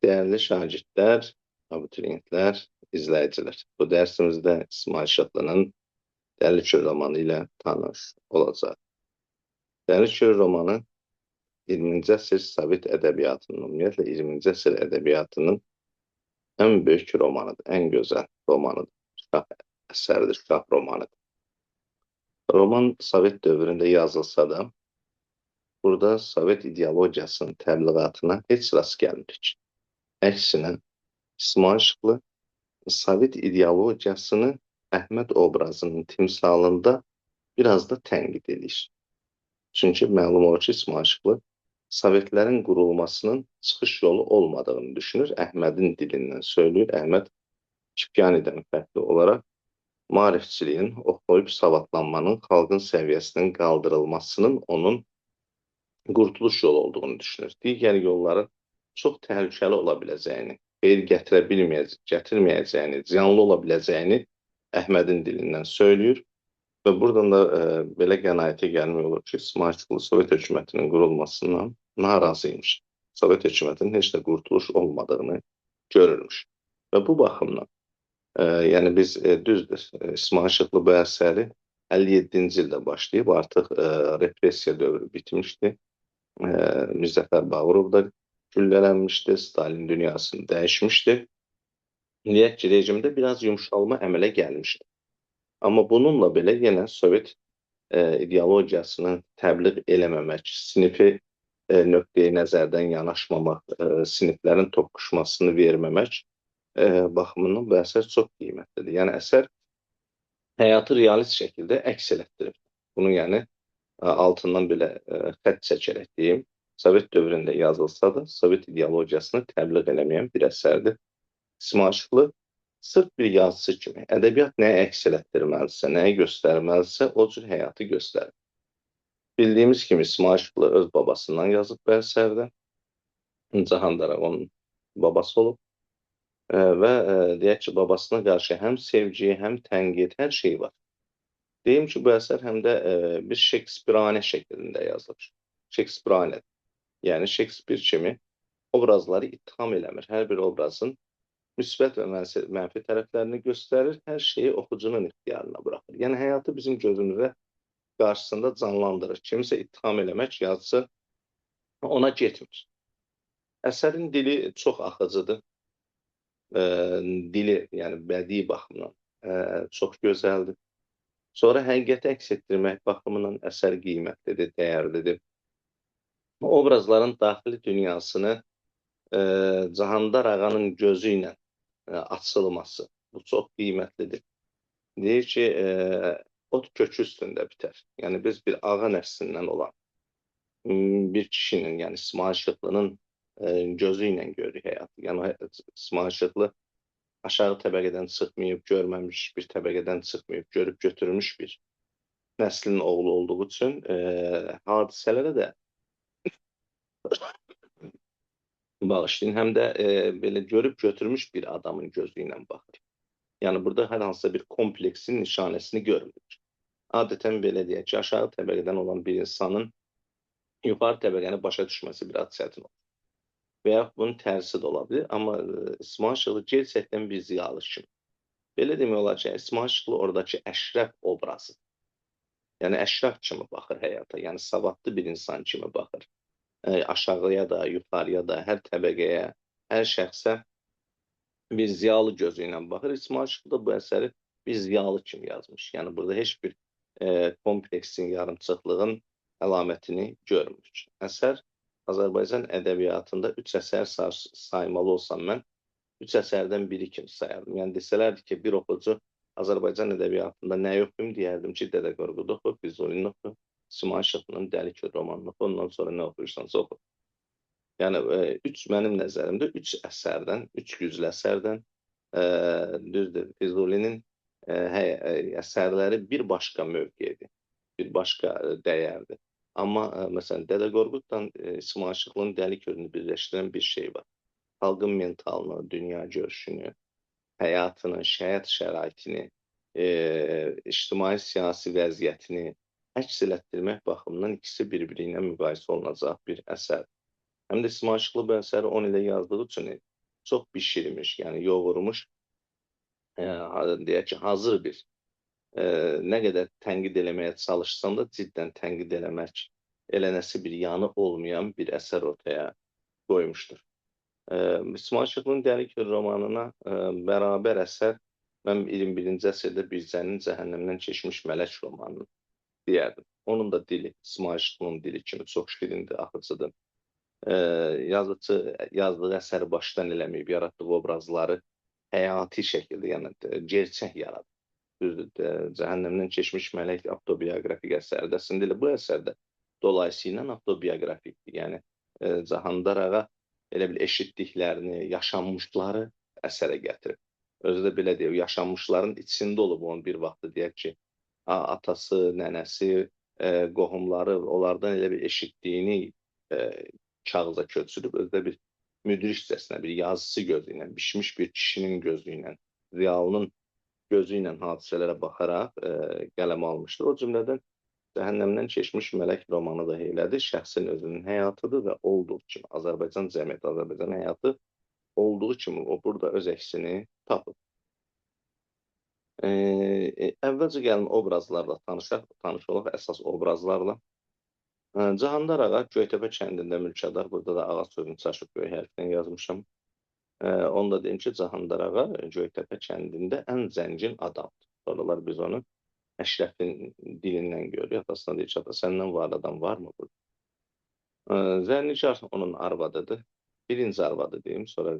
Dəyərli şagirdlər, abituriyentlər, izləyicilər, bu dərsimizdə İsmayıl Şıxlının Dəli Kür romanı ilə tanış olacaq. Dəli Kür romanı 20-ci əsr Sovet ədəbiyyatının, ümumiyyətlə 20-ci əsr ədəbiyyatının ən böyük romanıdır, ən gözəl romanıdır. Şah əsəridir, şah romanıdır. Roman Sovet dövründə yazılsa da, burada Sovet ideologiyasının təbliğatına heç rast gəlmirik. Əksinə, İsmayıl Şıxlı Sovet ideologiyasını Əhməd obrazının timsalında biraz da tənqid edir. Çünki məlum olur ki, İsmayıl Şıxlı Sovetlərin qurulmasının çıxış yolu olmadığını düşünür. Əhmədin dilindən söyləyir. Əhməd Kipyanidən fərqli olaraq maarifçiliyin, oxuyub savadlanmanın, xalqın səviyyəsinin qaldırılmasının onun qurtuluş yolu olduğunu düşünür. Digər yolların çox təhlükəli ola biləcəyini, xeyir gətirə bilməyəcəyini, gətirməyəcəyini, ziyanlı ola biləcəyini Əhmədin dilindən söyləyir və buradan da belə qənaətə gəlmək olur ki, İsmayıl Şıxlı Sovet hökumətinin qurulmasından narazıymış. Sovet hökumətinin heç də qurtuluş olmadığını görürmüş. Və bu baxımdan, yəni biz düzdür, İsmayıl Şıxlı bu əsəri 57-ci ildə başlayıb, artıq repressiya dövrü bitmişdi. Mirzəfər Bağırov da güllələnmişdi, Stalin dünyasını dəyişmişdi. Deyək ki, rejimdə biraz yumşalma əmələ gəlmişdi. Amma bununla belə yenə Sovet ideologiyasını təbliğ eləməmək, sinifi nöqteyi nəzərdən yanaşmamaq, siniflərin toqquşmasını verməmək baxımından bu əsər çox qiymətlidir. Yəni əsər həyatı realist şəkildə əks elətdirib. Bunu yəni altından belə xətt çəkərək deyim, Sovet dövründə yazılsa da Sovet ideologiyasını təbliğ eləməyən bir əsərdir. İsmayıl Şıxlı sırf bir yazıçı kimi ədəbiyyat nəyə əks elətdirməlidirsə, nəyi göstərməlidirsə, o cür həyatı göstərir. Bildiyimiz kimi İsmayıl Şıxlı öz babasından yazıb bu əsərdə. Cahandar onun babası olub. Və deyək ki, babasına qarşı həm sevgi, həm tənqid, hər şey var. Deyim ki, bu əsər həm də bir Şekspiranə şəklində yazılır. Şekspiranə. Yəni Şekspir kimi obrazları itham eləmir. Hər bir obrazın müsbət və mənfi tərəflərini göstərir, hər şeyi oxucunun ixtiyarına buraxır. Yəni həyatı bizim gözümüzə qarşısında canlandırır. Kimisə ittiham eləmək yazıçı ona getmir. Əsərin dili çox axıcıdır. Dili, yəni bədii baxımdan çox gözəldir. Sonra həqiqəti əks etdirmək baxımından əsər qiymətlidir, dəyərlidir. Obrazların daxili dünyasını Cahandar ağanın gözü ilə açılması, bu çox qiymətlidir. Deyir ki, ot kökü üstündə bitər. Yəni biz bir ağa nəslindən olan bir kişinin, yəni İsmayıl Şıxlının gözü ilə görürük həyatı. Yəni İsmayıl Şıxlı aşağı təbəqədən çıxmayıb, görməmiş bir təbəqədən çıxmayıb, görüb götürmüş bir nəslin oğlu olduğu üçün hadisələrə də bağışlayın, həm də belə görüb götürmüş bir adamın gözü ilə baxır. Yəni burada hər hansısa bir kompleksin nişanəsini görmürük. Adətən belə deyək ki, aşağı təbəqədən olan bir insanın yuxarı təbəqəni başa düşməsi biraz çətin olur. Və yaxud bunun tərsi də ola bilər, amma İsmayıl Şıxlı gerçəkdən bir ziyalı kimi. Belə demək olar ki, İsmayıl Şıxlı oradakı əşrəf obrazı. Yəni əşrəf kimi baxır həyata, yəni savadlı bir insan kimi baxır. Aşağıya da, yuxarıya da, hər təbəqəyə, hər şəxsə bir ziyalı gözü ilə baxır. İsmayıl Şıxlı da bu əsəri bir ziyalı kimi yazmış. Yəni burada heç bir kompleksin, yarımçıqlığın əlamətini görmürük. Əsər Azərbaycan ədəbiyyatında 3 əsər saymalı olsam mən 3 əsərdən biri kimi sayardım. Yəni desələrdi ki, bir oxucu Azərbaycan ədəbiyyatında nəyi oxuyum, deyərdim ki, Dədə Qorqud oxu, Füzulini oxu, İsmayıl Şıxlının Dəli Kür romanını oxu, ondan sonra nə oxuyursansa oxu. Yəni mənim nəzərimdə 3 əsərdən, 3 güclü əsərdən, düzdür, Füzulinin əsərləri bir başqa mövqedir, bir başqa dəyərdir. Amma məsələn Dədə Qorqudla İsmayıl Şıxlının Dəli Kürünü birləşdirən bir şey var. Xalqın mentalını, dünya görüşünü, həyatını, həyat şəraitini, ictimai siyasi vəziyyətini əks elətdirmək baxımından ikisi bir-biri ilə müqayisə olunacaq bir əsər. Həm də İsmayıl Şıxlı bu əsəri 10 ilə yazdığı üçün Çox bişirmiş, yəni yoğurmuş, deyək ki, hazır bir nə qədər tənqid eləməyə çalışsan da cidden tənqid eləmək elənəsi bir yanı olmayan bir əsər ortaya qoymuşdur. İsmayıl Şıxlının Dəli Kür romanına bərabər əsər mən 21-ci əsrdə Bircənin Cəhənnəmdən Keçmiş Mələk romanını deyərdim. Onun da dili İsmayıl Şıxlının dili kimi çox şirindir, axıcıdır. Yazıcı yazdığı əsəri başdan eləməyib, yaratdığı obrazları həyati şəkildə, yəni gerçək yaradır. Düzdür, Cəhənnəmdən Keçmiş Mələk avtobioqrafik əsərdir. Əslində elə bu əsərdə dolayısıyla avtobioqrafikdir. Yəni Cahandar ağa elə bil eşitdiklərini, yaşanmışları əsərə gətirib. Özü də belə deyir, yaşanmışların içində olub onun bir vaxtı deyək ki, atası, nənəsi, qohumları onlardan elə bir eşitdiyini kağıza köçürüb, özü də bir müdrikcəsinə, bir yazısı gözü ilə, bişmiş bir kişinin gözü ilə, ziyalının gözü ilə hadisələrə baxaraq qələm almışdır. O cümlədən Cəhənnəmdən Keçmiş Mələk romanı da elədir. Şəxsin özünün həyatıdır və olduğu kimi Azərbaycan cəmiyyəti, Azərbaycan həyatı olduğu kimi o burada öz əksini tapıb. Əvvəlcə gəlin obrazlarla tanış olaq, əsas obrazlarla. Cahandar ağa Göytəpə kəndində mülkədar, burada da ağa sözünü çaşıb böyük hərflə yazmışam. Onu da deyim ki, Cahandar ağa Göytəpə kəndində ən zəngin adamdır. Sonralar biz onu Əşrəfin dilindən görürük. Atasına deyir ki, ata, səndən var adam varmı burada? Zərnicar onun arvadıdır. Birinci arvadı deyim. Sonra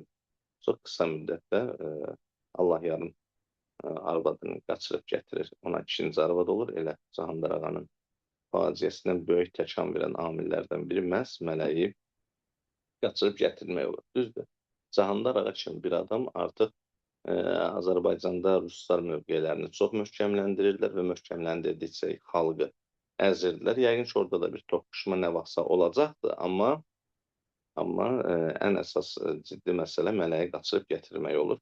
çox qısa müddətdə Allah yarın arvadını qaçırıb gətirir. Ona ikinci arvad olur. Elə Cahandar ağanın faciəsindən böyük təkan verən amillərdən biri məhz Mələyi qaçırıb gətirmək olur. Düzdür. Cahandar ağa kimi bir adam artıq Azərbaycanda ruslar mövqelərini çox möhkəmləndirirlər və möhkəmləndirdikcə xalqı əzirdilər. Yəqin ki, orada da bir toqquşma nə vaxtsa olacaqdı, amma ən əsas ciddi məsələ Mələyi qaçırıb gətirmək olur.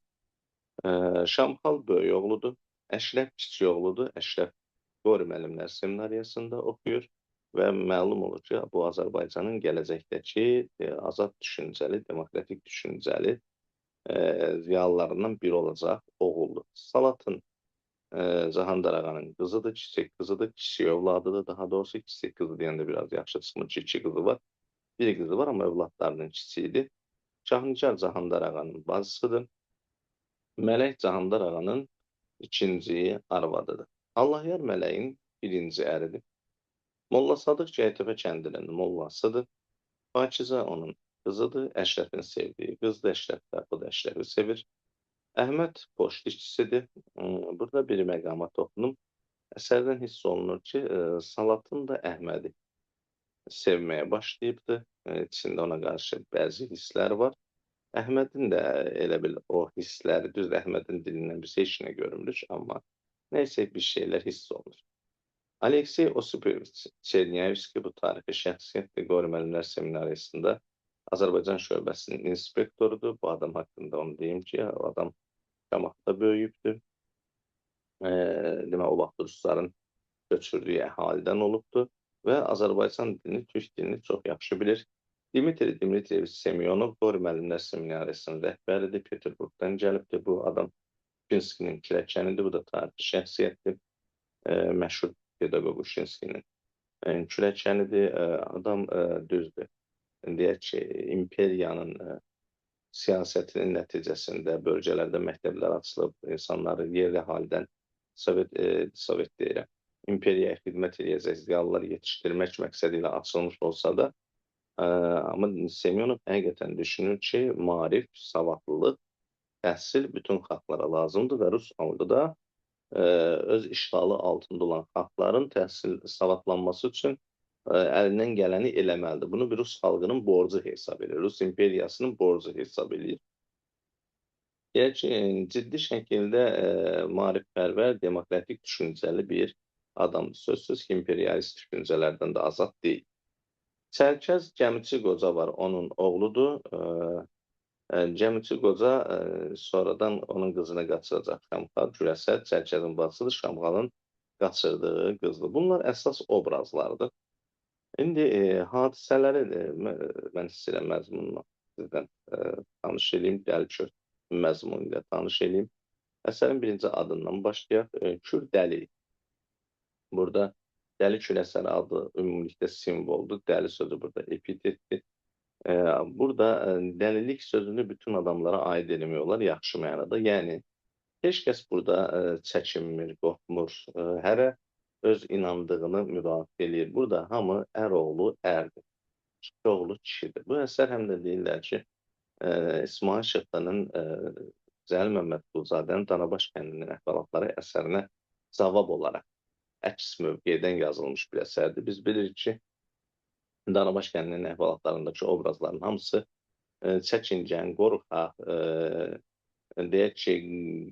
Şamxal böyük oğludur, Əşrəf kiçik oğludur. Əşrəf Qori Müəllimlər Seminariyasında oxuyur və məlum olur ki, bu Azərbaycanın gələcəkdəki azad düşüncəli, demokratik düşüncəli ziyalılarından biri olacaq oğuldur. Salatın Cahandar ağanın qızıdır, kiçik qızıdır, kiçik övladıdır. Daha doğrusu kiçik qızı deyəndə biraz yaxşı çıxmır ki, iki qızı var. Bir qızı var, amma övladlarının kiçiyidir. Şahnicar Cahandar ağanın bacısıdır. Mələk Cahandar ağanın ikinci arvadıdır. Allahyar Mələyin birinci əridir. Molla Sadıq Göytəpə kəndinin mollasıdır. Pakizə onun qızıdır. Əşrəfin sevdiyi qızdır. Əşrəf də, bu da Əşrəfi sevir. Əhməd poçt işçisidir. Burada bir məqama toxunum. Əsərdən hiss olunur ki, Salatın da Əhmədi sevməyə başlayıbdır. İçində ona qarşı bəzi hisslər var. Əhmədin də elə bil o hissləri, düzdür, Əhmədin dilindən biz heç nə görmürük, amma neysə bir şeylər hiss olunur. Aleksey Osipoviç Çernyavski bu tarixi şəxsiyyətdir. Qori Müəllimlər Seminariyasında Azərbaycan şöbəsinin inspektorudur. Bu adam haqqında onu deyim ki, o adam Şamaxıda böyüyübdür. Demək, o vaxt rusların köçürdüyü əhalidən olubdur və Azərbaycan dilini, türk dilini çox yaxşı bilir. Dimitri Dmitriyeviç Semyonov Qori Müəllimlər Seminariyasının rəhbəridir. Peterburqdan gəlibdir. Bu adam Uşinskinin kürəkənidir. Bu da tarixi şəxsiyyətdir. Məşhur pedaqoq Uşinskinin kürəkənidir. Adam düzdür. Deyək ki, imperiyanın siyasətinin nəticəsində bölgələrdə məktəblər açılıb, insanları yerli əhalidən Sovet deyirəm, imperiyaya xidmət eləyəcək ziyalılar yetişdirmək məqsədi ilə açılmış olsa da, amma Semyonov həqiqətən düşünür ki, maarif, savadlılıq, təhsil bütün xalqlara lazımdır və rus xalqı da öz işğalı altında olan xalqların təhsil savadlanması üçün əlindən gələni eləməlidir. Bunu bir rus xalqının borcu hesab edir. Rus imperiyasının borcu hesab edir. Deyək ki, ciddi şəkildə maarifpərvər, demokratik düşüncəli bir adamdır. Sözsüz ki, imperialist düşüncələrdən də azad deyil. Çərkəz Gəmiçi Qoca var, onun oğludur. Gəmiçi Qoca sonradan onun qızını qaçıracaq Şamxal. Güləsər Çərkəzin bacısıdır, Şamxalın qaçırdığı qızdır. Bunlar əsas obrazlardır. İndi hadisələri mən istəyirəm məzmununu sizdən tanış eləyim, Dəli Kür məzmunu ilə tanış eləyim. Əsərin birinci adından başlayaq. Kür Dəli. Burada Dəli Kür əsəri adı ümumilikdə simvoldur. Dəli sözü burada epitetdir. Burada dəlilik sözünü bütün adamlara aid eləmək olar, yaxşı mənada. Yəni, heç kəs burada çəkinmir, qorxmur, hərə öz inandığını müdafiə eləyir. Burada hamı ər oğlu ərdir, kişi oğlu kişidir. Bu əsər həm də deyirlər ki, İsmail Şıxlının Cəlil Məmmədquluzadənin Danabaş kəndinin əhvalatları əsərinə cavab olaraq əks mövqedən yazılmış bir əsərdir. Biz bilirik ki, Danabaş kəndinin əhvalatlarındakı obrazların hamısı çəkincən, qorxaq, deyək ki,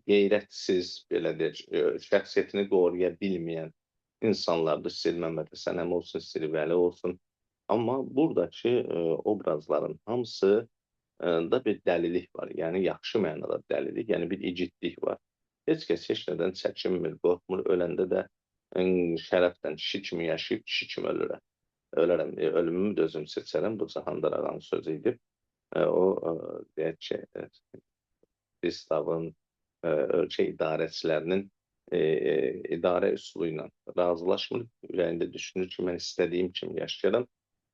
qeyrətsiz, belə deyək, şəxsiyyətini qoruya bilməyən insanlardır. İstəyir Məmməd Həsən əmi olsun, istəyir Vəli olsun. Amma buradakı obrazların hamısı da bir dəlilik var. Yəni, yaxşı mənada dəlilik, yəni bir igidlik var. Heç kəs heç nədən çəkinmir, qorxmur, öləndə də şərəflə kişi kimi yaşayıb, kişi kimi ölürəm. Ölərəm, ölümümü də özüm seçərəm. Bu Cahandar ağanın sözü idi. O, deyək ki, Pristavın, ölkə idarəçilərinin idarə üsulu ilə razılaşmır. Ürəyində düşünür ki, mən istədiyim kimi yaşayıram.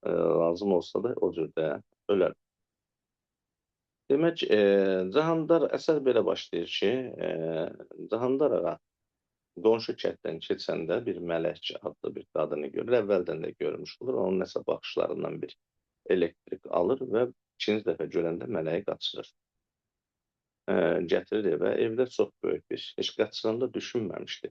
Lazım olsa da o cür də ölərəm. Demək, Cahandar əsər belə başlayır ki, Cahandar ağa qonşu kənddən keçəndə bir Mələk adlı bir qadını görür. Əvvəldən də görmüş olur. Onun nəsə baxışlarından bir elektrik alır və ikinci dəfə görəndə Mələyi qaçırır. Gətirir evə. Evdə çox böyük bir, heç qaçıranda düşünməmişdi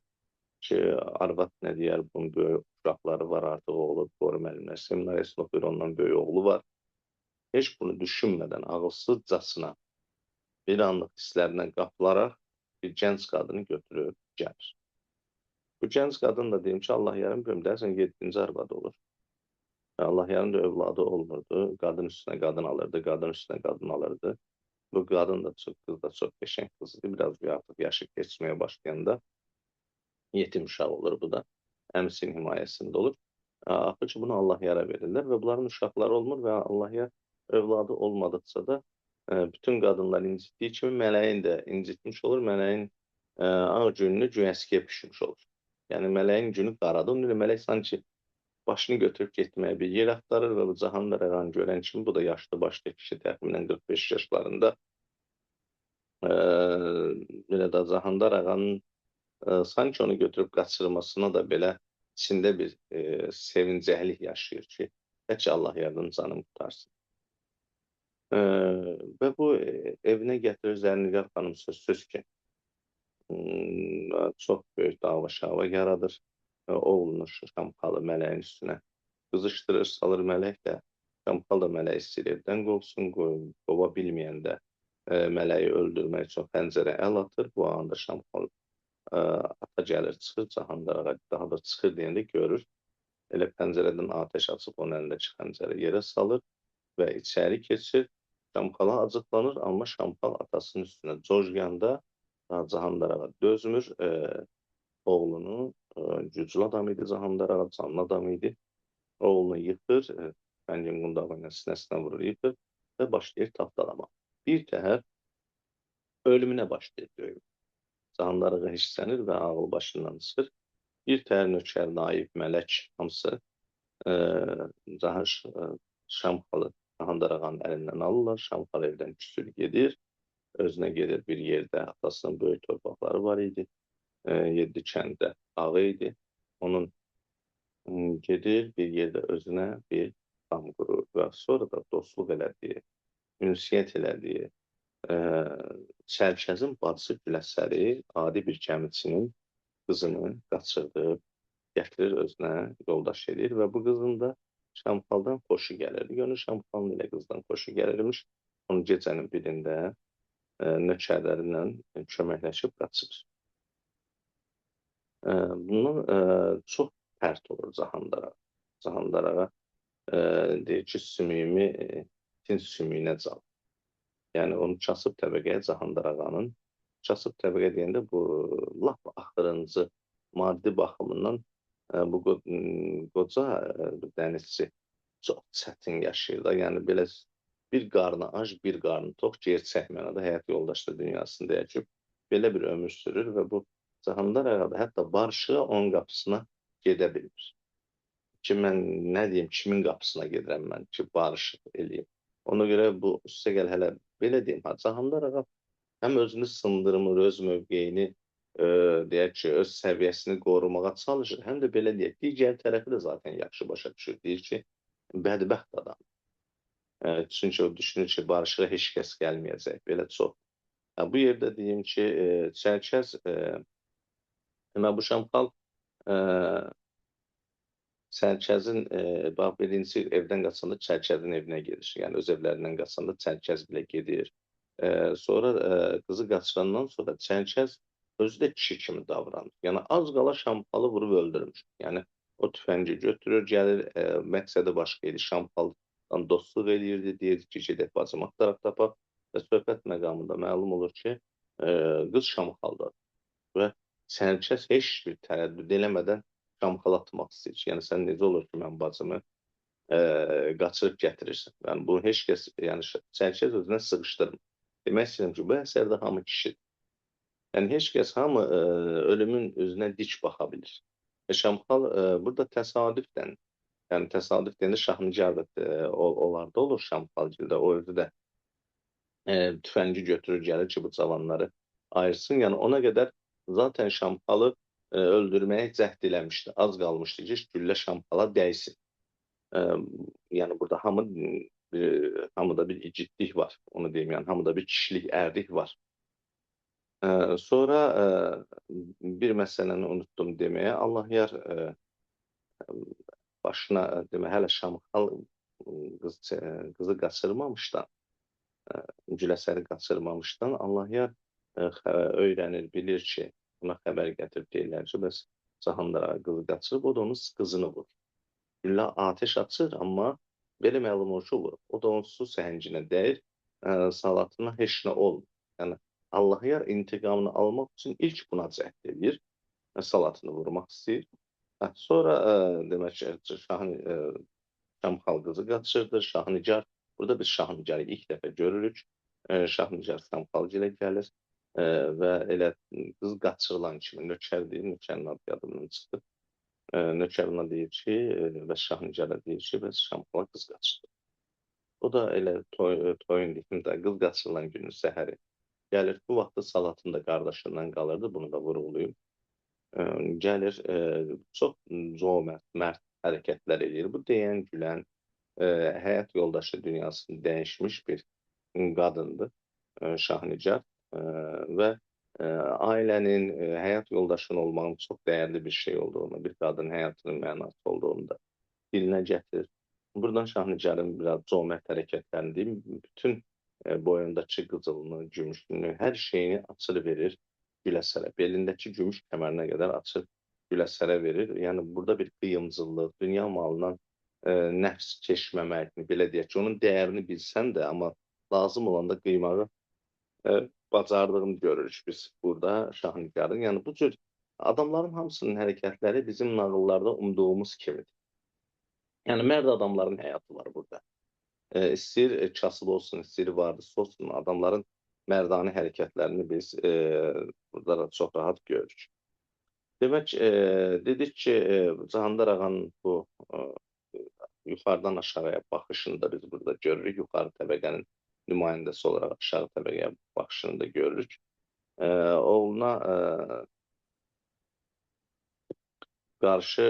ki, arvad nə deyər, bunun böyük uşaqları var, artıq oğlu, Qoru müəllimlər seminariyasında oxuyur, ondan böyük oğlu var. Heç bunu düşünmədən ağılsızcasına bir anlıq hisslərindən qapılaraq bir gənc qadını götürüb gəlir. Bu gənc qadın da deyim ki, Allah yarın böyüm deyərsən, 7-ci arvadı olur. Allah yarın da övladı olmurdu. Qadın üstünə qadın alırdı, qadın üstünə qadın alırdı. Bu qadın da çox, qız da çox qəşəng qız idi. Biraz bir artıq yaşı keçməyə başlayanda yetim uşaq olur bu da. Əmisinin himayəsində olur. Axır ki, bunu Allah yara verirlər və bunların uşaqları olmur və Allah yar övladı olmadıqca da bütün qadınlar incitdiyi kimi mələyin də incitmiş olur. Mələyin ağ gününü güyəskiyə pişirmiş olur. Yəni, mələyin günü qaradır. Onun ilə mələk sanki başını götürüb getməyə bir yer axtarır və bu Cahandar ağanı görən kimi, bu da yaşlı başlı kişi, təxminən 45 yaşlarında. Belə də Cahandar ağanın sanki onu götürüb qaçırmasına da belə içində bir sevincəklik yaşayır ki, tək Allah yardım canım qurtarsın. Və bu evinə gətirir Zərnigar xanım sözsüz ki, çox böyük dava-şava yaradır. Oğlunu Şamxalı mələyin üstünə qızışdırır, salır mələk də. Şamxal da mələyi istəyir evdən qovsun, qova bilməyəndə mələyi öldürmək üçün xəncərə əl atır. Bu anda Şamxal ata gəlir, çıxır, Cahandar ağa daha da çıxır deyəndə görür. Elə pəncərədən atəş açıb onun əlindəki xəncəri yerə salır və içəri keçir. Şamxala acıqlanır, amma Şamxal atasının üstünə coşqanda Cahandar ağa dözmür. Oğlunu, güclü adam idi Cahandar ağa, canlı adam idi. Oğlunu yıxır, xəncin qundağı ilə sinəsinə vurur, yıxır və başlayır tapdalama. Bir təhər ölümünə başlayır döyüm. Cahandar ağa hissənir və ağıl başından çıxır. Bir təhər nökər, naib, mələk hamısı Şamxalı Cahandar ağanın əlindən alırlar. Şamxal evdən küsür gedir. Özünə gedir bir yerdə atasının böyük torpaqları var idi. 7 kəndə ağı idi. Onun gedir bir yerdə özünə bir tam qurur və sonra da dostluq elədiyi, ünsiyyət elədiyi Çərkəzin bacısı Güləsəri adi bir gəmiçinin qızını qaçırdı, gətirir özünə yoldaş edir və bu qızın da Şamxaldan xoşu gəlirdi. Görünür, Şamxalın elə qızdan xoşu gəlirmiş. Onu gecənin birində nökərləri ilə köməkləşib qaçırır. Bundan çox pərt olur Cahandar ağa. Cahandar ağa deyir ki, sümüyümü itin sümüyünə cal. Yəni, onu kasıb təbəqəyə Cahandar ağanın, kasıb təbəqə deyəndə bu lap axırıncı maddi baxımından bu qoca dənizçi çox çətin yaşayır da. Yəni, belə Bir qarnı ac, bir qarnı tox, gerçək mənada həyat yoldaşları dünyasını dəyişib belə bir ömür sürür və bu Cahandar ağa da hətta barışığa onun qapısına gedə bilmir. Ki mən nə deyim, kimin qapısına gedirəm mən ki, barışıq eləyim. Ona görə bu üstəgəl hələ belə deyim, ha, Cahandar ağa həm özünü sındırmır, öz mövqeyini, deyək ki, öz səviyyəsini qorumağa çalışır, həm də belə deyək, digər tərəfi də zaten yaxşı başa düşür. Deyir ki, bədbəxt adam. Çünki o düşünür ki, barışığa heç kəs gəlməyəcək. Belə çox. Bu yerdə deyim ki, Çərkəz, demək, bu Şamxal Çərkəzin, bax, birincisi evdən qaçanda Çərkəzin evinə gedir. Yəni, öz evlərindən qaçanda Çərkəz bilə gedir. Sonra qızı qaçırandan sonra Çərkəz özü də kişi kimi davranır. Yəni, az qala Şamxalı vurub öldürmüş. Yəni, o tüfəngi götürür, gəlir, məqsədi başqa idi. Şamxaldan dostluq eləyirdi, deyirdi ki, gedək bacım axtaraq tapaq və söhbət məqamında məlum olur ki, qız Şamxaldadır və Çərkəz heç bir tərəddüd eləmədən Şamxala atmaq istəyir. Yəni, sən necə olur ki, mən bacımı qaçırıb gətirirsən? Yəni, bunu heç kəs, yəni, Çərkəz özünə sığışdırmır. Demək istəyirəm ki, bu əsərdə hamı kişidir. Yəni, heç kəs, hamı ölümün özünə dik baxa bilir. Şamxal burada təsadüfdən, yəni təsadüf deyəndə Şahnigar da onlarda olur Şamxalgildə, o özü də tüfəngi götürür, gəlir ki, bu cavanları ayırsın. Yəni ona qədər zaten Şamxalı öldürməyə cəhd eləmişdi. Az qalmışdı ki, güllə Şamxala dəysin. Yəni burada hamıda bir igidlik var, onu deyim, yəni hamıda bir kişilik, ərlik var. Sonra bir məsələni unutdum deməyə, Allah yar başına, demək, hələ Şamxal qızı qaçırmamışdan, Güləsəri qaçırmamışdan Allah yar öyrənir, bilir ki, buna xəbər gətirib deyirlər ki, bəs Cahandar ağa qızı qaçırıb, o da onun qızını vurur. Güllə atəş açır, amma belə məlum olur ki, vurur. O da onun su səhənginə dəyir, salatına heç nə olmur. Yəni, Allah yar intiqamını almaq üçün ilk buna cəhd edir, salatını vurmaq istəyir. Sonra demək ki, Şamxal qızı qaçırdır, Şahnigar. Burada biz Şahnigarı ilk dəfə görürük. Şahnigar Şamxalgilə gəlir və elə qız qaçırılan kimi nökər deyir, nökərin adı yadımdan çıxdı. Nökər ona deyir ki, və Şahnigara deyir ki, bəs Şamxala qız qaçırdı. O da elə toyun deyim də, qız qaçırılan günün səhəri gəlir. Bu vaxtda Salatın da qardaşından qalırdı, bunu da vurğulayım. Gəlir, çox cömərd, mərd hərəkətlər eləyir. Bu deyən, gülən, həyat yoldaşı dünyasını dəyişmiş bir qadındır, Şahnigar və ailənin, həyat yoldaşının olmağın çox dəyərli bir şey olduğunu, bir qadın həyatının mənası olduğunu da dilinə gətirir. Buradan Şahnigarın biraz cömərd hərəkətlərini deyim, bütün boyundakı qızılını, gümüşünü, hər şeyini açır verir Güləsərə. Belindəki gümüş kəmərinə qədər açır Güləsərə verir. Yəni, burada bir qıyımcıllıq, dünya malından nəfs keçməmək, belə deyək ki, onun dəyərini bilsən də, amma lazım olanda qıymağı bacardığını görürük biz burada Şahnigarın. Yəni, bu cür adamların hamısının hərəkətləri bizim nağıllarda umduğumuz kimidir. Yəni, mərd adamların həyatı var burada. İstəyir kasıb olsun, istəyir varlısı olsun, adamların mərdanə hərəkətlərini biz burada da çox rahat görürük. Demək, dedik ki, Cahandar ağanın bu yuxarıdan aşağıya baxışını da biz burada görürük. Yuxarı təbəqənin nümayəndəsi olaraq aşağı təbəqəyə baxışını da görürük. Oğluna qarşı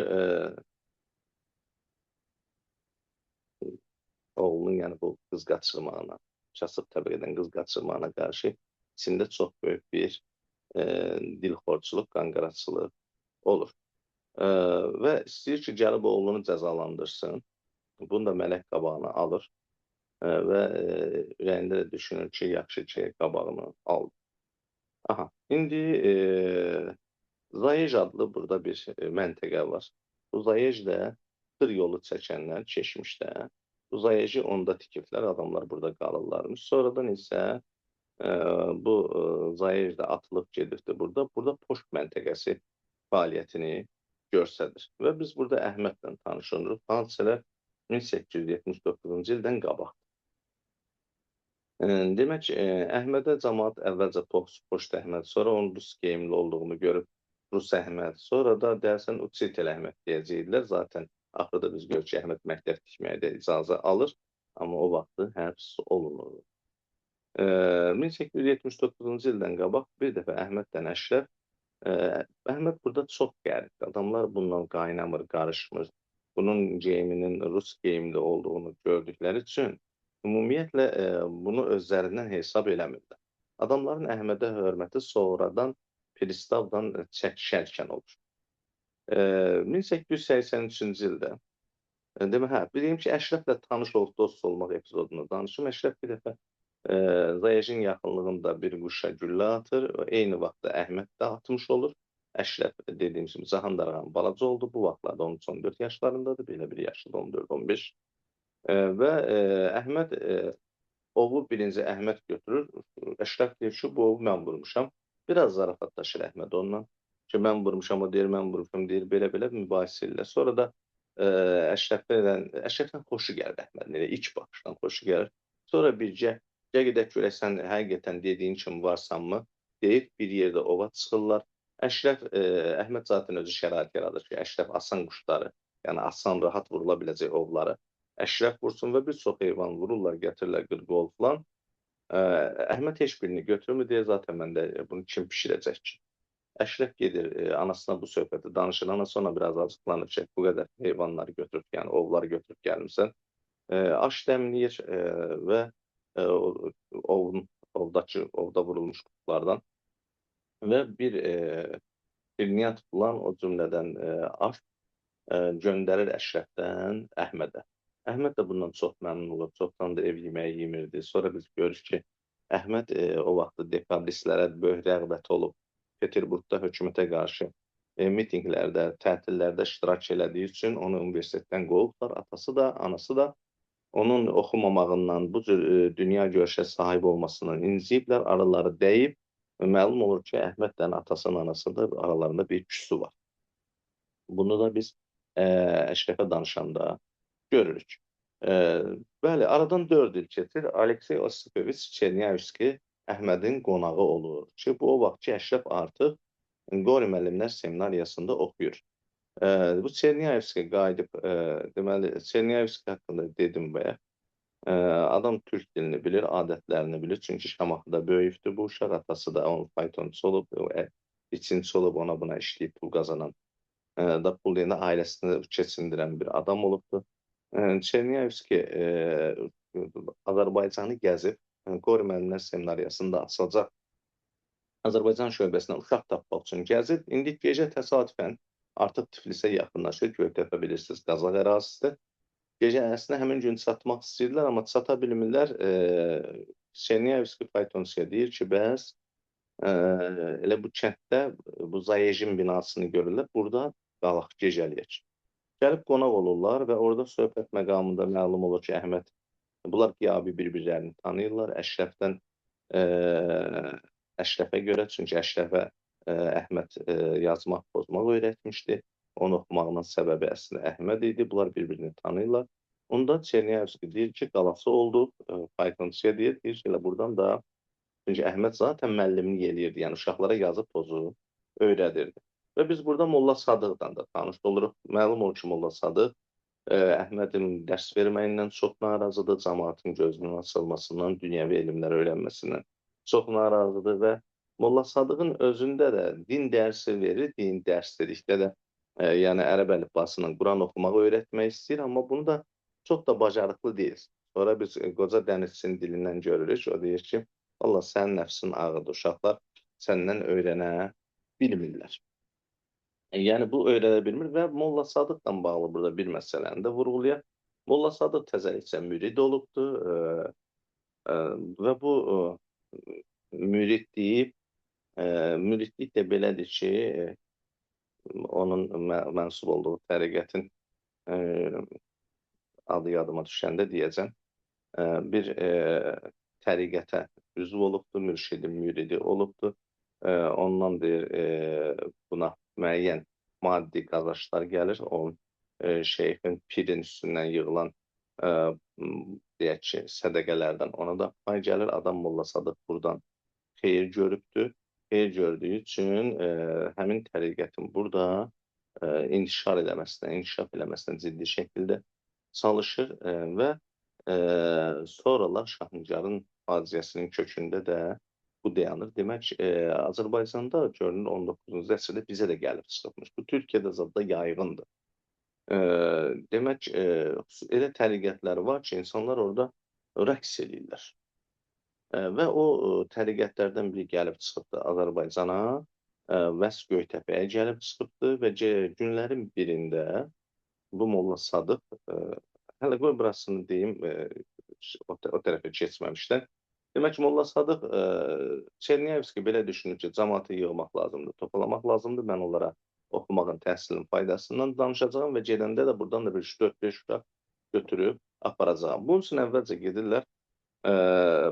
oğlunun, yəni bu qız qaçırmağına, kasıb təbəqədən qız qaçırmağına qarşı içində çox böyük bir dilxorçuluq, qanqaraçılıq olur. Və istəyir ki, gəlib oğlunu cəzalandırsın. Bunu da mələk qabağına alır və ürəyində də düşünür ki, yaxşı ki, qabağını aldı. Aha, indi Zayej adlı burada bir məntəqə var. Bu Zayejdə tır yolu çəkənlər keçmişdə bu Zayeji onda tikiblər, adamlar burada qalırlarmış. Sonradan isə bu Zayej də atılıb gedibdir burada. Burada poşt məntəqəsi fəaliyyətini göstərir. Və biz burada Əhmədlə tanış oluruq. Hadisələr 1879-cu ildən qabaqdır. Demək, Əhmədə camaat əvvəlcə Poçt Əhməd, sonra onun rus geyimli olduğunu görüb Rus Əhməd, sonra da deyəsən Uçitel Əhməd deyəcəkdilər. Zaten axırda biz görürük ki, Əhməd məktəb tikməyə də icazə alır, amma o vaxtı həbs olunur. 1879-cu ildən qabaq bir dəfə Əhməddən Əşrəf, Əhməd burada çox qəribdir. Adamlar bundan qaynamır, qarışmır. Bunun geyiminin rus geyimli olduğunu gördükləri üçün ümumiyyətlə bunu özlərindən hesab eləmirlər. Adamların Əhmədə hörməti sonradan Pristavdan çəkişərkən olur. 1883-cü ildə demək, hə, bileyim ki, Əşrəflə tanış olub, dost olmaq epizodunu danışım. Əşrəf bir dəfə Zayejin yaxınlığında bir quşa güllə atır. Eyni vaxtda Əhməd də atmış olur. Əşrəf dediyim kimi Cahan Darağan balaca oldu. Bu vaxtlarda 13-14 yaşlarındadır. Belə bir yaşlıdır, 14-15. Və Əhməd ovu birinci Əhməd götürür. Əşrəf deyir ki, bu ovu mən vurmuşam. Biraz zarafatlaşır Əhməd onunla. Ki, mən vurmuşam, o deyir, mən vurmuşam, deyir, belə-belə mübahisə edirlər. Sonra da Əşrəfdən xoşu gəlir Əhmədin, elə ilk baxışdan xoşu gəlir. Sonra bircə, gəl gedək görək sən həqiqətən dediyin kimi varsanmı, deyib bir yerdə ova çıxırlar. Əşrəf, Əhməd zaten özü şərait yaradır ki, Əşrəf asan quşları, yəni asan, rahat vurula biləcək ovları Əşrəf vursun və bir çox heyvan vururlar, gətirirlər qırqol filan. Əhməd heç birini götürmür, deyir, zaten məndə bunu kim pişirəcək ki? Əşrəf gedir, anasına bu söhbəti danışır, anası ona biraz acıqlanır ki, bu qədər heyvanları götürüb, yəni ovları götürüb gəlmirsən. Aş dəmləyir və ovda vurulmuş quşlardan və bir şirniyyat filan, o cümlədən aş göndərir Əşrəfdən Əhmədə. Əhməd də bundan çox məmnun olur, çoxdan da ev yeməyi yemirdi. Sonra biz görürük ki, Əhməd o vaxtda dekabristlərə böyük rəğbəti olub. Peterburqda hökumətə qarşı mitinqlərdə, tətillərdə iştirak elədiyi üçün onu universitetdən qovublar. Atası da, anası da onun oxumamağından, bu cür dünya görüşə sahib olmasından inciyiblər, araları dəyib. Məlum olur ki, Əhmədlə atasının anası da aralarında bir küsü var. Bunu da biz Əşrəfə danışanda görürük. Bəli, aradan 4 il keçir. Aleksey Osipoviç Çerniyevski Əhmədin qonağı olur ki, bu o vaxt ki, Əşrəf artıq Qori müəllimlər seminariyasında oxuyur. Bu Çerniyevski qayıdıb, deməli, Çerniyevski haqqında dedim bayaq. Adam türk dilini bilir, adətlərini bilir. Çünki Şamaxıda böyüyübdür bu uşaq. Atası da onun faytonçusu olub, biçinçi olub, ona buna işləyib pul qazanan, da pul deyəndə ailəsini keçindirən bir adam olubdur. Çerniyevski Azərbaycanı gəzib, Qori müəllimlər seminariyasında açılacaq Azərbaycan şöbəsinə uşaq tapmaq üçün gəzib. İndi gecə təsadüfən artıq Tiflisə yaxınlaşır. Göytəpə bilirsiniz, Qazax ərazisidir. Gecə əslində həmin gün çatmaq istəyirlər, amma çata bilmirlər. Çerniyevski faytonçuya deyir ki, bəs elə bu kənddə bu Zayejin binasını görürlər. Burada qalaq, gecəliyək. Gəlib qonaq olurlar və orada söhbət məqamında məlum olur ki, Əhməd, bunlar qiyabi bir-birlərini tanıyırlar. Əşrəfdən Əşrəfə görə, çünki Əşrəfə Əhməd yazmaq, pozmaq öyrətmişdi. Onu oxumağının səbəbi əslində Əhməd idi. Bunlar bir-birini tanıyırlar. Onda Çerniyevski deyir ki, qalası oldu. Faytonçuya deyir ki, elə buradan da, çünki Əhməd zaten müəllimlik eləyirdi. Yəni uşaqlara yazı pozu öyrədirdi. Və biz burada Molla Sadıqdan da tanış oluruq. Məlum olur ki, Molla Sadıq Əhmədin dərs verməyindən çox narazıdır, cəmaatın gözünün açılmasından, dünyəvi elmlər öyrənməsindən çox narazıdır və Molla Sadıqın özündə də din dərsi verir, din dərs dedikdə də yəni ərəb əlifbasından Quran oxumağı öyrətmək istəyir, amma bunu da çox da bacarıqlı deyil. Sonra biz qoca dənizçinin dilindən görürük, o deyir ki, Allah sənin nəfsin ağırdır, uşaqlar səndən öyrənə bilmirlər. Yəni bu öyrənə bilmir və Molla Sadıqla bağlı burada bir məsələni də vurğulayaq. Molla Sadıq təzəlikcə mürid olubdur və bu müridlik, müridlik də belədir ki, onun mənsub olduğu təriqətin adı yadıma düşəndə deyəcəm, bir təriqətə üzv olubdur, mürşidi, müridi olubdur. Ondan deyir, buna müəyyən maddi qazançlar gəlir. Onun şeyxin, pirin üstündən yığılan deyək deyək ki, sədəqələrdən ona da pay gəlir. Adam Molla Sadıq buradan xeyir görübdür. Xeyir gördüyü üçün həmin təriqətin burada intişar eləməsinə, inkişaf eləməsinə ciddi şəkildə çalışır və sonralar Şahnicarın faciəsinin kökündə də bu dayanır. Demək, Azərbaycanda görünür 19-cu əsrdə bizə də gəlib çıxıbmış. Bu Türkiyədə zadda yayğındır. Demək, elə təriqətlər var ki, insanlar orada rəqs eləyirlər. Və o təriqətlərdən biri gəlib çıxıbdır Azərbaycana, Vəs Göytəpəyə gəlib çıxıbdır və günlərin birində bu Molla Sadıq, hələ qoy burasını deyim, o tərəfə keçməmişdən. Demək, Molla Sadıq Çerniyevski belə düşünür ki, cəmaatı yığmaq lazımdır, toplamaq lazımdır. Mən onlara oxumağın, təhsilin faydasından danışacağam və gedəndə də buradan da bir 3-4-5 uşaq götürüb aparacağam. Bunun üçün əvvəlcə gedirlər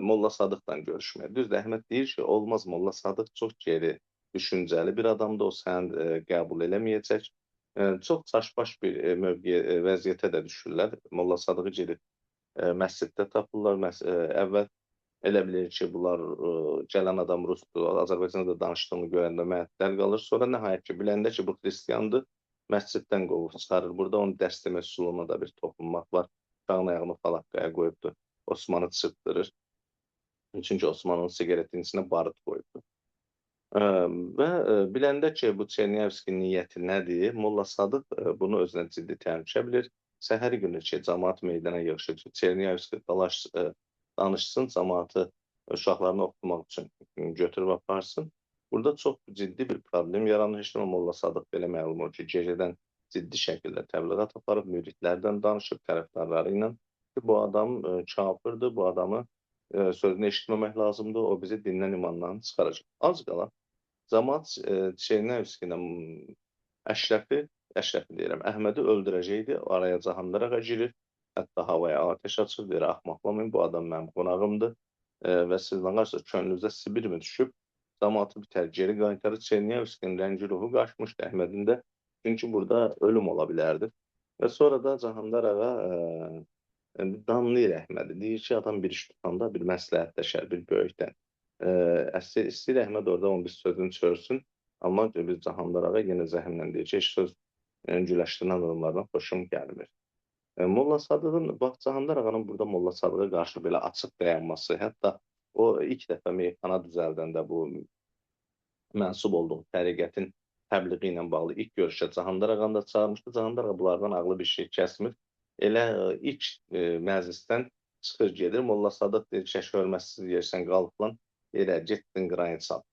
Molla Sadıqla görüşməyə. Düzdür, Əhməd deyir ki, olmaz, Molla Sadıq çox geri düşüncəli bir adamdır, o səni qəbul eləməyəcək. Çox çaşbaş bir vəziyyətə də düşürlər. Molla Sadığı gedib məsciddə tapırlar. Əvvəl elə bilir ki, bunlar gələn adam rusdur, Azərbaycanda da danışdığını görəndə məəttəl qalır. Sonra nəhayət ki, biləndə ki, bu xristiyandır, məsciddən qovub çıxarır. Burada onun dərs demə üsuluna da bir toxunmaq var. Uşağın ayağını falaqqaya qoyubdur, Osmanı çırpdırır. Çünki Osmanın siqaretin içinə barıt qoyubdur. Və biləndə ki, bu Çerniyevskinin niyyəti nədir, Molla Sadıq bunu özünə ciddi təhlükə bilir. Səhər günü ki, cəmaat meydana yığışır ki, Çerniyevski danışsın, cəmaatı uşaqlarını oxutmaq üçün götürüb aparsın. Burada çox ciddi bir problem yaranır. Heç nə Molla Sadıq belə məlum olur ki, gecədən ciddi şəkildə təbliğat aparıb, müridlərdən danışıb, tərəfdarları ilə ki, bu adam kafirdir, bu adamı sözünü eşitməmək lazımdır, o bizi dindən, imandan çıxaracaq. Az qala cəmaat Çerniyevskinin Əşrəfi deyirəm, Əhmədi öldürəcəkdi, araya Cahandar ağa girir, hətta havaya atəş açır, deyir, axmaqlamayın, bu adam mənim qonağımdır və siz nə qarşı könlünüzə Sibir mi düşüb, cəmaatı bitər, geri qaytarır. Çerniyevskinin rəngi ruhu qaçmışdı Əhmədin də, çünki burada ölüm ola bilərdi. Və sonra da Cahandar ağa danlayır Əhmədi, deyir ki, adam bir iş tutanda bir məsləhətləşər, bir böyükdən. İstəyir Əhməd orada onun bir sözünü çörsün, amma biz Cahandar ağa yenə zəhmlə deyir ki, heç söz güləşdirən adamlardan xoşum gəlmir. Molla Sadığın, bax, Cahandar ağanın burada Molla Sadığa qarşı belə açıq dayanması, hətta o ilk dəfə meyxana düzəldəndə bu mənsub olduğu təriqətin təbliği ilə bağlı ilk görüşə Cahandar ağanı da çağırmışdı. Cahandar ağa bunlardan ağlı bir şey kəsmir. Elə ilk məclisdən çıxır gedir. Molla Sadıq deyir ki, hörmətsiz yersən qalıb lan, elə getdin qrayın çal.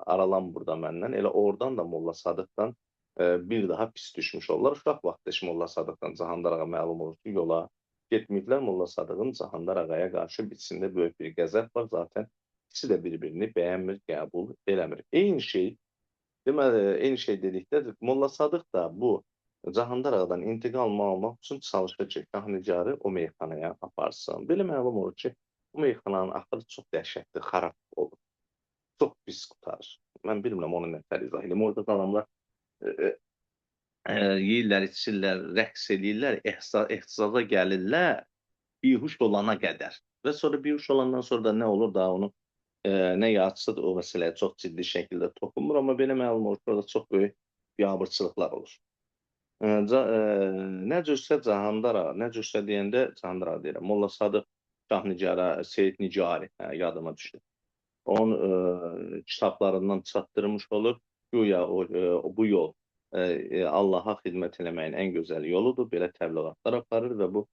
Aralan burada məndən. Elə oradan da Molla Sadıqdan bir daha pis düşmüş olurlar. Uşaq vaxtı heç Molla Sadıqdan Cahandar ağa məlum olur ki, yola getməyiblər. Molla Sadığın Cahandar ağaya qarşı içində böyük bir qəzəb var. Zaten ikisi də bir-birini bəyənmir, qəbul eləmir. Eyni şey, deməli, eyni şey dedikdə Molla Sadıq da bu Cahandar ağadan intiqam almaq üçün çalışır ki, Şahnicarı o meyxanaya aparsın. Belə məlum olur ki, bu meyxananın axırı çox dəhşətli, xarab olur. Çox pis qurtarır. Mən bilmirəm onu nətər izah edeyim. Orada adamlar yeyirlər, içirlər, rəqs eləyirlər, ehtisaza gəlirlər bihuş olana qədər. Və sonra bihuş olandan sonra da nə olur da onu nə yatsı o məsələyə çox ciddi şəkildə toxunmur, amma belə məlum olur ki, orada çox böyük biabırçılıqlar olur. Nə cürsə Cahandar ağa, nə cürsə deyəndə Cahandar ağa deyirəm, Molla Sadıq Şahnicara, Seyid Nicari, yadıma düşdü. Onun kitablarından çatdırmış olur. Güya bu yol Allaha xidmət eləməyin ən gözəl yoludur. Belə təbliğatlar aparır və bu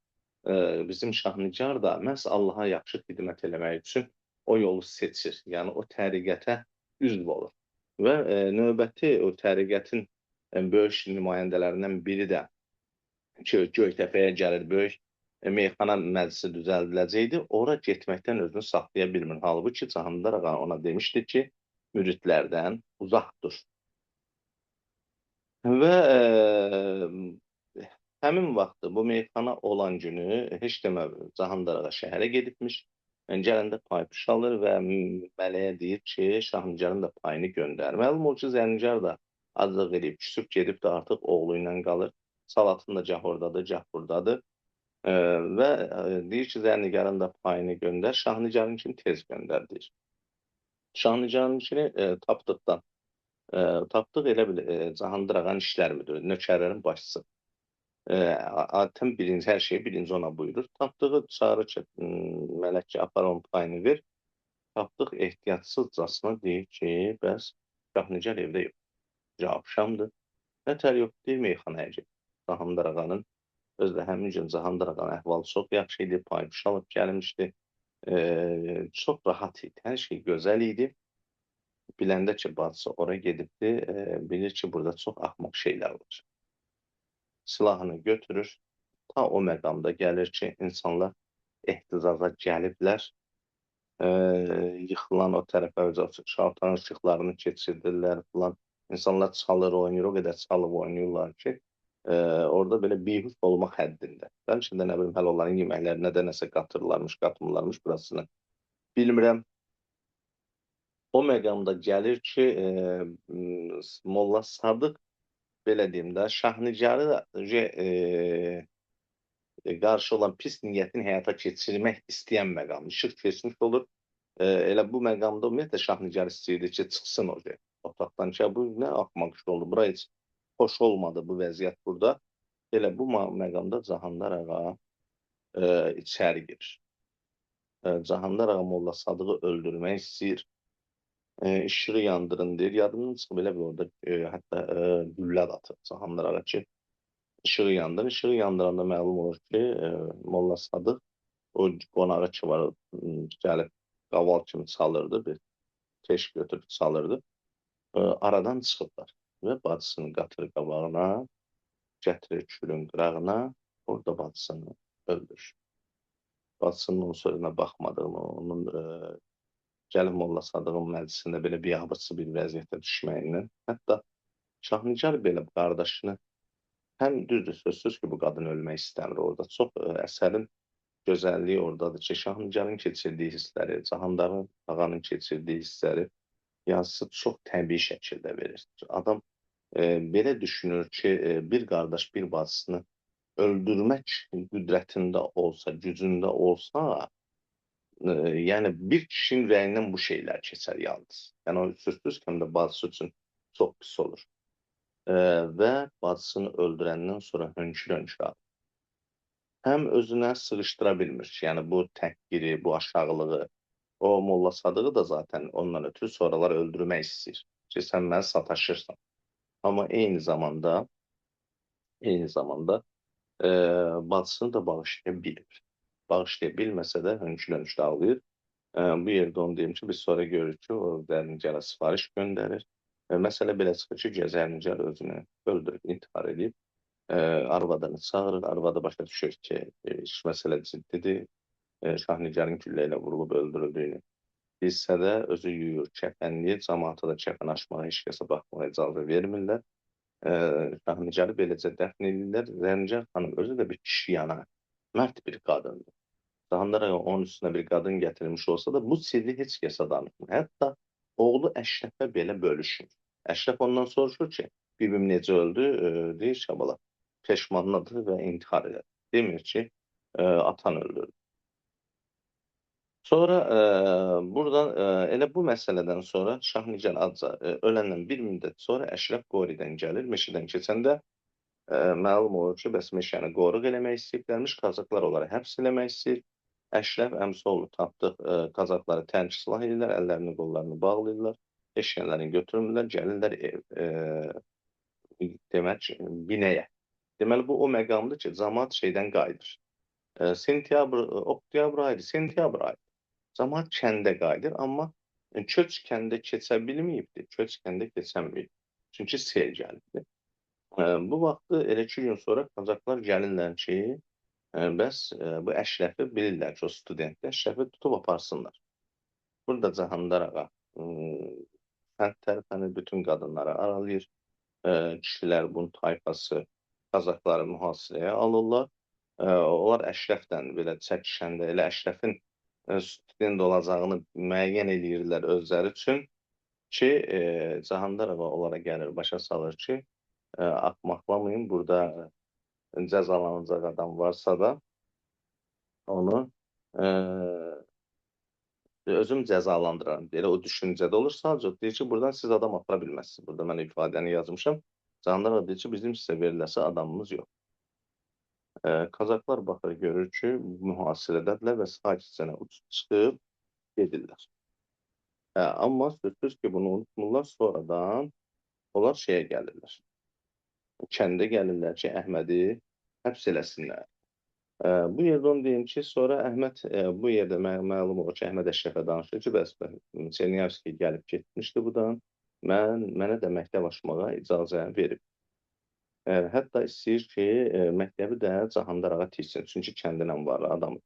bizim Şahnicar da məhz Allaha yaxşı xidmət eləmək üçün o yolu seçir. Yəni o təriqətə üzv olur. Və növbəti o təriqətin böyük nümayəndələrindən biri də ki, Göytəpəyə gəlir, böyük meyxana məclisi düzəldiləcəkdi. Ora getməkdən özünü saxlaya bilmir. Halbuki Cahandar ağa ona demişdi ki, müridlərdən uzaq dur. Və həmin vaxtı bu meyxana olan günü heç demə Cahandar ağa şəhərə gedibmiş. Gələndə pay-puş alır və mələyə deyir ki, Şahnicarın da payını göndər. Məlum olur ki, Zərnicar da aclıq eləyib, küsüb gedib də artıq oğlu ilə qalır. Salatın da gah oradadır, gah buradadır. Və deyir ki, Zərnigarın da payını göndər, Şahnigarınkini tez göndər deyir. Şahnigarınkini tapdıqdan, tapdıq elə bil Cahandar ağanın işlər müdürü, nökərlərin başçısı. Adətən birinci, hər şeyi birinci ona buyurur. Tapdığı çağırır ki, mələk ki, apar onun payını ver. Tapdıq ehtiyatsızcasına deyir ki, bəs Şahnigar evdə yox. Axşamdır. Nətər yox, deyir, meyxanaya gedir. Cahandar ağanın, özü də həmin gün Cahandar ağanın əhvalı çox yaxşı idi, paypuş alıb gəlmişdi. Çox rahat idi, hər şey gözəl idi. Biləndə ki, bacısı ora gedibdi, bilir ki, burada çox axmaq şeylər var. Silahını götürür, ta o məqamda gəlir ki, insanlar ehtizaza gəliblər, yıxılan o tərəfə şaltanın işıqlarını keçirdirlər filan. İnsanlar çalır, oynayır, o qədər çalıb oynayırlar ki, orada belə bihuş olmaq həddində. Bəlkə də nə bilim, hələ onların yeməklərinə də nəsə qatırlarmış, qatmırlarmış, burasını bilmirəm. O məqamda gəlir ki, Molla Sadıq, belə deyim də, Şahnigarı qarşı olan pis niyyətini həyata keçirmək istəyən məqam. İşıq keçmiş olur. Elə bu məqamda ümumiyyətlə Şahnigar istəyirdi ki, çıxsın o otaqdan ki, bu nə axmaq iş oldu, bura heç xoş olmadı bu vəziyyət burada. Elə bu məqamda Cahandar ağa içəri girir. Cahandar ağa Molla Sadığı öldürmək istəyir. İşığı yandırın deyir. Yadımdan çıxıb elə bir orada hətta güllə də atır Cahandar ağa ki, işığı yandırın. İşığı yandıranda məlum olur ki, Molla Sadıq o qonağı ki var, gəlib qaval kimi çalırdı, bir keş götürüb çalırdı. Aradan çıxıblar və bacısını qatır qabağına, gətirir külün qırağına, orada bacısını öldürür. Bacısının onun sözünə baxmadığını, onun gəlib Molla Sadığın məclisində belə biabırçı bir vəziyyətə düşməyindən, hətta Şahnigar belə qardaşını, həm düzdür, sözsüz ki, bu qadın ölmək istəmir orada. Çox əsərin gözəlliyi oradadır ki, Şahnigarın keçirdiyi hissləri, Cahandarın ağanın keçirdiyi hissləri yazısı çox təbii şəkildə verir. Adam belə düşünür ki, bir qardaş bir bacısını öldürmək qüdrətində olsa, gücündə olsa, yəni bir kişinin ürəyindən bu şeylər keçər yalnız. Yəni o sözsüz ki, həm də bacısı üçün çox pis olur. Və bacısını öldürəndən sonra hönkür-hönkür ağlayır. Həm özünə sığışdıra bilmir ki, yəni bu təhqiri, bu aşağılığı, o Molla Sadığı da zaten ondan ötürü sonralar öldürmək istəyir. Ki, sən mənə sataşırsan. Amma eyni zamanda bacısını da bağışlaya bilmir. Bağışlaya bilməsə də hönkür-hönkür ağlayır. Bu yerdə onu deyim ki, biz sonra görürük ki, o Zərnicara sifariş göndərir. Məsələ belə çıxır ki, Zərnicar özünü öldürüb, intihar edib. Arvadını çağırır. Arvadı başa düşür ki, iş məsələ ciddidir. Şahnigarın güllə ilə vurulub öldürüldüyünü bilsə də özü yuyur, kəfənləyir. Camaata da kəfən açmağa, heç kəsə baxmağa icazə vermirlər. Şahnigarı beləcə dəfn edirlər. Zərnicar xanım özü də bir kişiyana, mərd bir qadındır. Cahandar ağa onun üstünə bir qadın gətirmiş olsa da bu sirri heç kəsə danışmır. Hətta oğlu Əşrəfə belə bölüşmür. Əşrəf ondan soruşur ki, bibim necə öldü? Deyir ki, bala, peşmanladı və intihar elədi. Demir ki, atan öldürdü. Sonra buradan elə bu məsələdən sonra Şahnigar adca öləndən bir müddət sonra Əşrəf Qoridən gəlir. Meşədən keçəndə məlum olur ki, bəs meşəni qoruq eləmək istəyiblərmiş, kazaklar onları həbs eləmək istəyir. Əşrəf əmsoğlu tapdıq, kazakları tərk silah edirlər, əllərini qollarını bağlayırlar, eşyələrini götürmürlər, gəlirlər demək, binəyə. Deməli, bu o məqamdır ki, camaat şeydən qayıdır. Sentyabr, oktyabr ayıdır, sentyabr ayıdır. Camaat kəndə qayıdır, amma köç kəndə keçə bilməyibdir, köç kəndə keçəməyib. Çünki sel gəlibdir. Bu vaxtı elə 2 gün sonra kazaklar gəlirlər ki, bəs bu Əşrəfi bilirlər ki, o studentdir, Əşrəfi tutub aparsınlar. Burada Cahandar ağa kənd tərəfəni bütün qadınları aralayır. Kişilər bunun tayfası kazakları mühasirəyə alırlar. Onlar Əşrəflə belə çəkişəndə elə Əşrəfin student olacağını müəyyən eləyirlər özləri üçün ki, Cahandar ağa onlara gəlir, başa salır ki, axmaqlamayın, burada cəzalanacaq adam varsa da Onu e, özüm cəzalandıraram. Elə o düşüncədə olur. Sadəcə deyir ki, buradan siz adam apara bilməzsiniz. Burada mən ifadəni yazmışam. Candar ağa deyir ki, bizim sizə veriləsi adamımız yox. Kazaklar baxır, görür ki, mühasirədədirlər və sakitcə uçub çıxıb gedirlər. Amma sözsüz ki, bunu unutmurlar. Sonradan onlar şeyə gəlirlər. Kəndə gəlirlər ki, Əhmədi həbs eləsinlər. Bu yerdə onu deyim ki, sonra Əhməd bu yerdə məlum olur ki, Əhməd Əşrəfə danışır ki, bəs Çerniyavski gəlib getmişdi budan. Mənə də məktəb açmağa icazə verib. Hətta istəyir ki, məktəbi də Cahandar ağa tiksin, çünki kəndinə varlı adamdır.